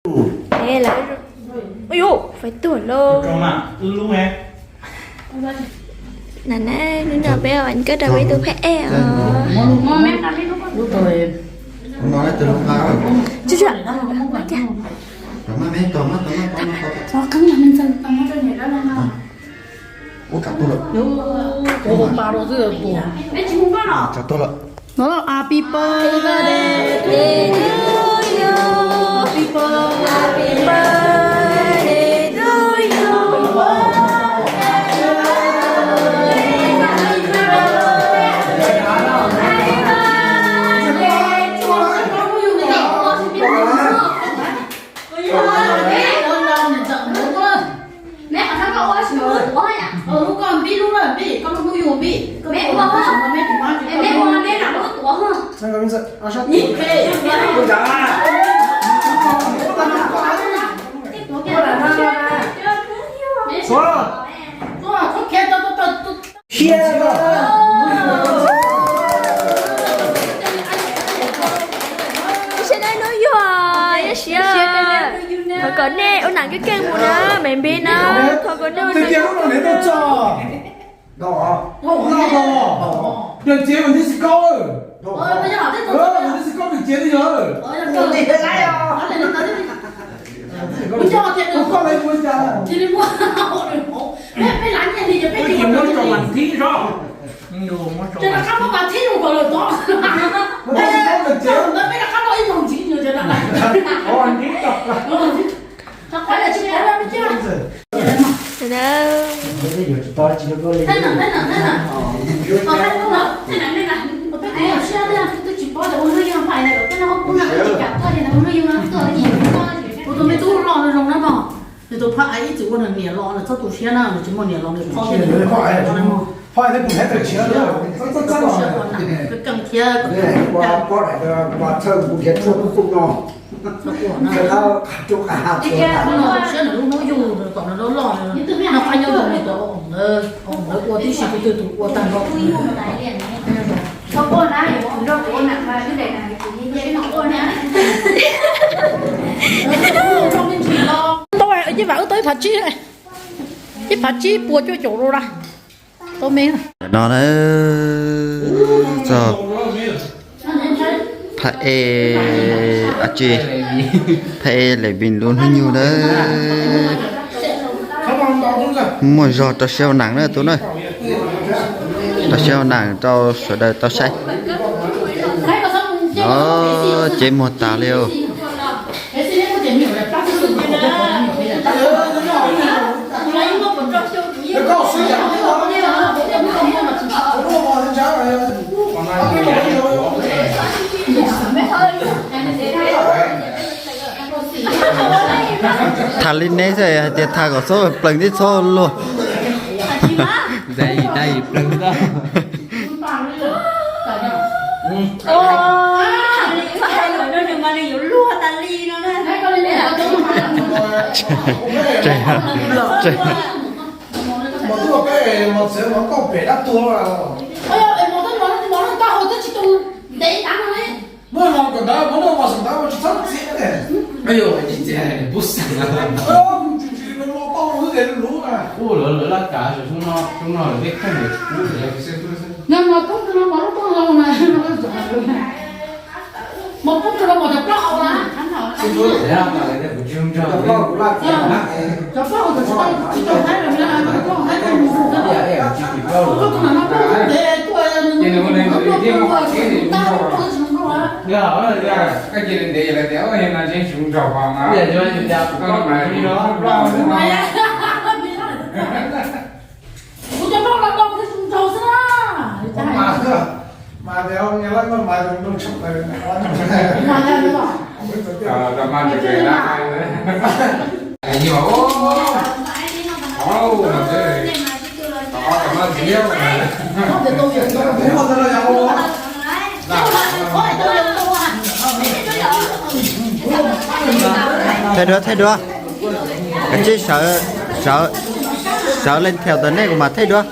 Ej, lawv, ui yus, fais tuag lauj. Na na, hnub no peb ua koj rau peb tus phab ej os. Tsuag tsuag, ua cas? Ua cas tuag lawm? Ua pa rau xwb tuag. Cas tuag lawm? Happy birthday to you. Happy birthday to you. Neb qhov no koj ua sim ua tuav yam. Lub koj npib lub lawm npib, koj lub hnub yus npib. Neb ua, neb ua neb lam lub tuav. Siab, siab nej hnub yug, siab. Thov kom nej ua nam keej keej mus na, me npib na. Thov kom nej ua nam keej. Đợt chiều mình đi xì câu. Đợt chiều mình đi xì câu đợt chiều đi rồi. Ua koj lawv ua cas? Ua koj lawv ua cas? Ua koj lawv ua cas? Tus me tub los zoo na mog, nws tus phab ais ib txwm ua nws niam los nws txhob tu siab na, nws tsis muaj niam los nws khob thiab. Siab nws lub hnub yug kom nws loj loj, nws qab nyob zoo nws tus ua ntawd, ua tib si tus twg tus ua tag nrho. Tau, ib vam wb tau ib phav tsib, ib phav tsib puas cuaj caum dollar. Tau me no na, txog phab ej, tsis, phab ej Lem Vim lub hnub nyoog na. Muaj zog rau siab ua nam na tus na, rau siab ua nam rau sawv daws tau saib. Ces muag tas li os. Tham li neb xwb hais tias tham kom txhob plees thiab txhob luag. Thaij duab, thaij duab. Kav tsij sawv, sawv, sawv leej thaum ntawm nej kuv mam thaij duab.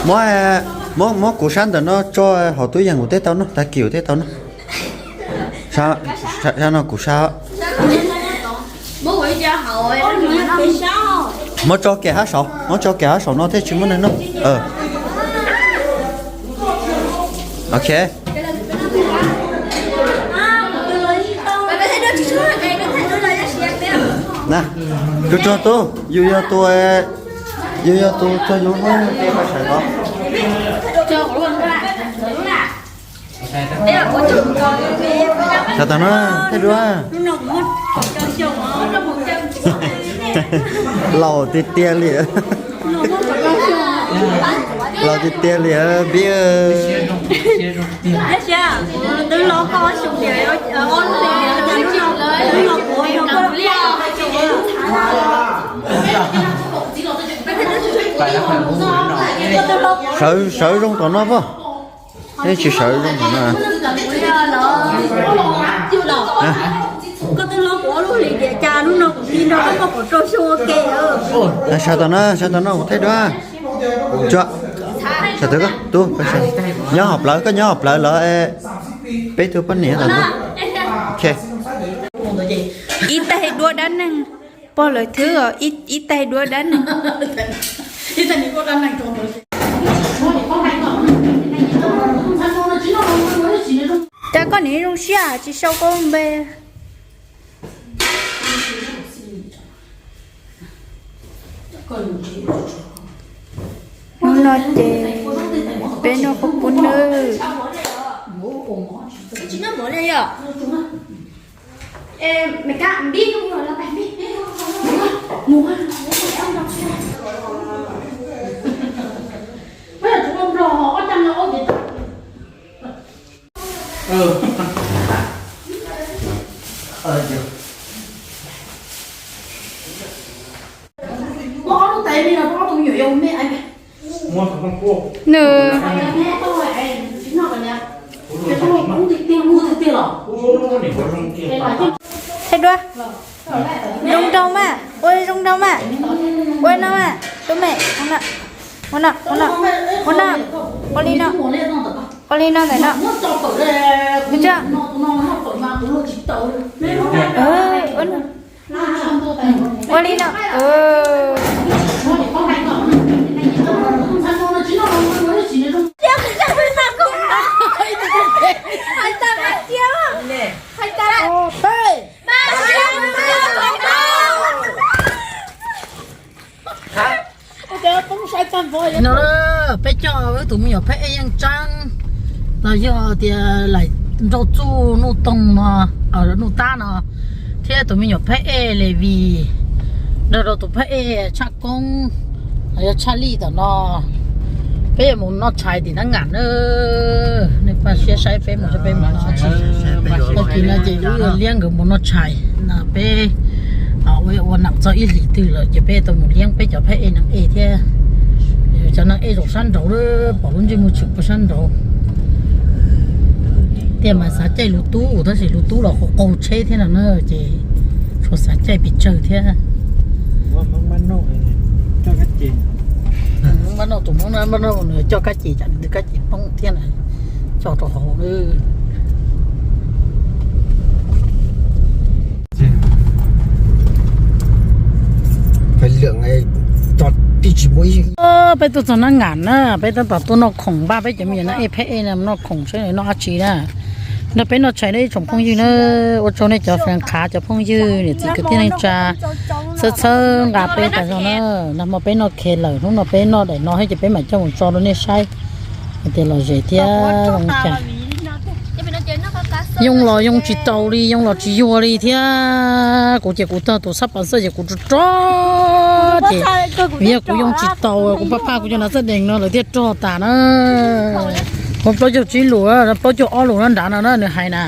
Muab, muab, muab kuv sab ntawm no tso hauv tub yees, kuv thiaj tau noj, tag kis kuv thiaj tau noj. Sab no kuv sab. Muab tso kiag hab saud, muab tso kiag hab saud no thiaj tsis muaj neeg noj. Ok. Na, tsuag tsuag tub, yus yog tus, yus yog tus txog yus hnub ke pab sawv tod. Sawv tod no, thiaj dua. Laus tiag tiag li. Laus tiag tiag li pib. Sawv, sawv zoo tom no pob. Neb tsis sawv zoo tom no. Sawv tom no, sawv tom no kuv thaij dua. Tso, sawv tod, tub, nyob hauv plawv, koj nyob hauv plawv los peb tug poj niam tom ntug. Ib taig dua dab neeg, pog lawv thwb os, ib taig dua dab neeg. Cas koj nim zoo siab tsis sau koj npe? Hnub no ces peb noj qub pub nawb. Nws, thaij dua. Zoo nraug mas, ua zoo nraug mas, ua no mas, tus me, ua no, ua no, ua no, ua li no, ua li no ntawm no. Ua li no. No peb coj wb tus me nyuam phab ej Yeej Tsaab los yog tias Laim Nrauj Txuj Nuj Toog no, Nuj Tab no, thiab tus me nyuam phab ej Levis nrog rau tus phab ej Tshaj Koob los yog Tshaj Lij tom no. Peb yuav mus noj tshais tim Nab Ngas na. Nej pab siab saib peb mus, peb mus no. Tag kis no ces wb yuav liab nkawd mus noj tshais no. Peb ua nam txog ib hlis twg lawm ces peb tau mus liab peb cov phab ej neeg ej thiab. Cov neeg ej zaum sab nraud, pom lub ntsej muag tshwm puag sab nraud. Tiam mas xav caij lub tub tab sis lub tub los qaug tsheb thiab no na, ces tsuas xav caij pes tsawg thiab. Hmoob Mab Nauj, tus Hmoob Mab Nauj nws coj kab ces, tsam nws twb kab ces poob thiab na, coj rau hauv. Peb tuaj txog Nab Ngas na, peb tab tom tuaj noj khoom npaj peb cov me nyuam no ej phab ej no noj khoom saib noj dab tsi na. Nrog peb noj tshais na ib tsoom phooj ywg na. Ua tsaug nej cov fans qhav, cov phooj ywg niam txiv kwv tij neej tsa txhawb txhawb nqa peb tas zog na. Nag hmo peb noj khev lawm, hnub no peb noj daim no thiab ces peb mam coj mus tso rau nej saib hais tias lom zem thiab zoo cas. Yoo los yoo tsis taus li, yoo los tsis yuag li thiab. Kuv ces kuv tog tus xab pas xaj ces kuv rog rog ces, vim yog kuv yoo tsis taus, kuv pab pab kuv cov nav xab dees no lawv thiaj rog tas na. Kuv plaub caug tsib lus, plaub caug ob lus no nrad no na nws hais na.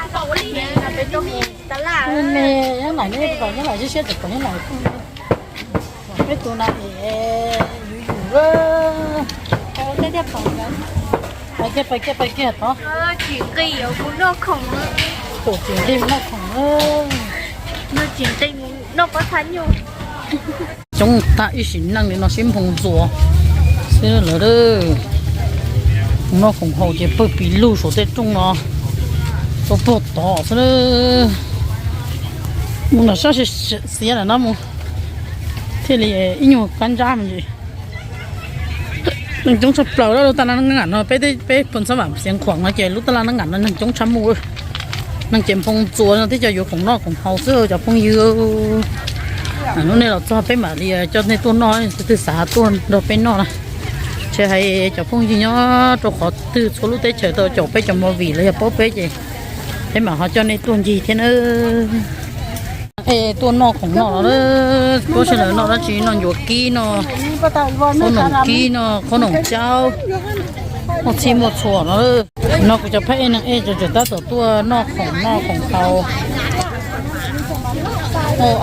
Nyob lawm, nyob lawm, siab siab tseem kom nyob lawm. Peb tus na es yus yus. Pais kiag, pais kiag, pais kiag tod. Tsis nqis mus noj khoom. Tus tsis nqis mus noj khoom. Tsis nqis mus noj pob txha nyuj. Coob tag ib sim neej li no sib nphoo ntxuas xwb lawm. Noj khoom haus ces pawg pis lug saum tej rooj no, tuaj puag tod xwb. Mus nram sab xiav lawm no mus thiaj li ib nyuag kab ntsab me ntsis. Neeg coob tshaj plaws lub taj laj neeb nab ngam no, peb peb pw Xab Vam Xiav Khuam no ces lub taj laj neeb nab ngam no neeg coob tshaj mus. Neeg ces nphoo ntxuas no thiab cov yuav khoom noj khoom haus xwb cov phooj ywg. Hnub nej los txog peb mam li coj nej tuaj noj, tus twg xav tuaj nrog peb noj na. Tsis hais cov phooj ywg nyob rau qhov twg txhua lub teb chaws tau caum peb cov movie los yog paub peb ces peb mam ho coj nej tuaj ncig thiab na. Es tuaj noj khoom noj los, puab sawv daws noj dab tsi, noj ncuav kib no, qhob noom kib no, qhob noom caub, muaj txhij muaj txhua no. No kuv cov phab ej neeg ej tseem tab tom tuaj noj khoom noj khoom haus.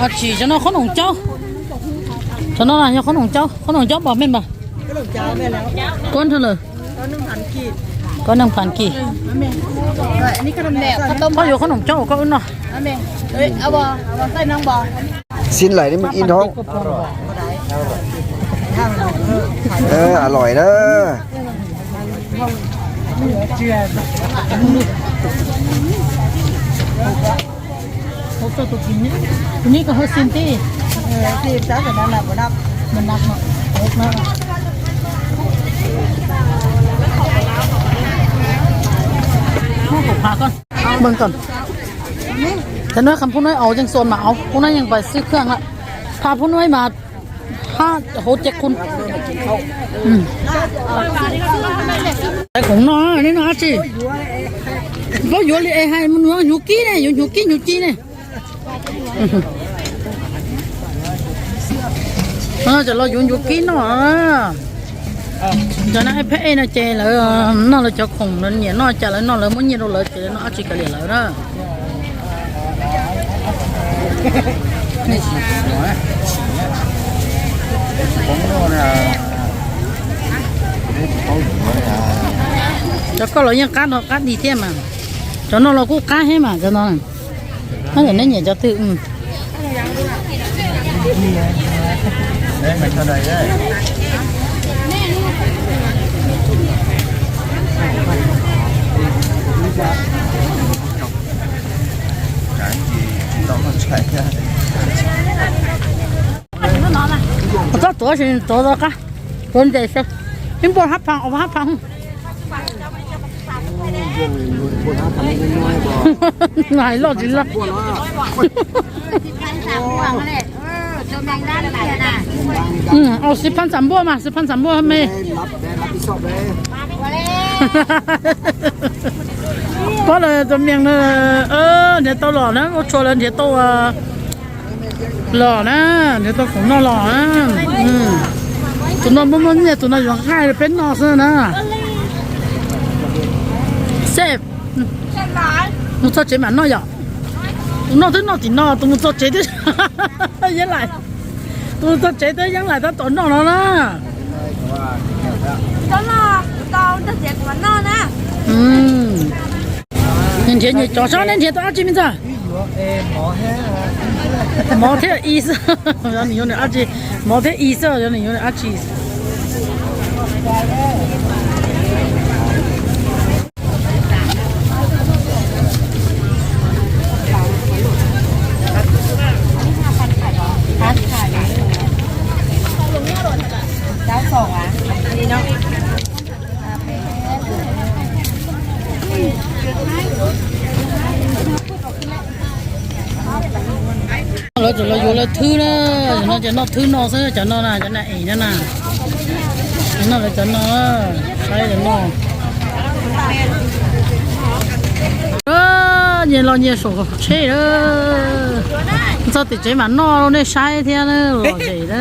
Ab tsi, cov no qhob noom caub. Cov no yog qhob noom caub, qhob noom caub npaum me npaum? Kuab nrho lawm. Kuab neeg phan kis. Koj yuav qhob noom caub uas koj wb noj. Xin lais li mus ib nrhoob. Aloi na. Cov no kham phub nuj aus yeej xuas mas aus, phub nuj yeej pais xwb khwj lawm. Pha phub nuj mas hab hauv ces kun. Khoom no, nej noj dab tsi? Paub yuav li es hais mus yuav hnyuv kib ne, yuav hnyuv kib hnyuv ci ne. Cov los yuav ncuav kib noj. Cov no phab ej no ces lawv noj lawv cov khoom, lawv nyiam noj cas lawv noj, lawv muab nyiaj rau lawv ces lawv noj dab tsi kav liam lawv na. Cov koj los yeej qab no qab dig thiab mas. Cov no los kuj qab thiab mas cov no. Neb nyiam cov twg? Txob tuav tsis tuav tau qab, tuav ntes xwb. Ib npuaj hab phav, ob hab phav. Hais loj tsis loj. Au, xi phab ntxas npuaj mas, xi phab ntxas npuaj me. Pob lawv tus mias nrhiav tau los na, ua tshua lawv nrhiav tau los na, nrhiav tau khoom noj los na. Tus no muaj muaj nyiaj, tus no yuav nqaij peb noj xwb na. Seb, mus txog tsev mam noj yom. Tus noj twb noj tim no, tus mus txog tsev twb yeeb lais. Tus mus txog tsev twb yeeb lais tab tom noj no na. Nws nrhiav nyuam cov xwb, neb nrhiav tau dab tsi me ntxawg? Mov thiab is, nws yuav nws dab tsi? Mov thiab is xwb, nws yuav nws dab tsi? Lawv tseem los yuav lawv thwb na, cov no ces noj thwb no xwb, cov no na, cov na es no na. Noj lawv cov no, saib cov no. Nyias los nyias saum tsheb lawm. Txog tim tsev mam noj rau nej saib thiab, lom zem na.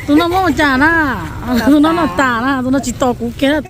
Tus no muab ua cas na? Tus no noj tas na, tus no tsis tos kuv kiag na.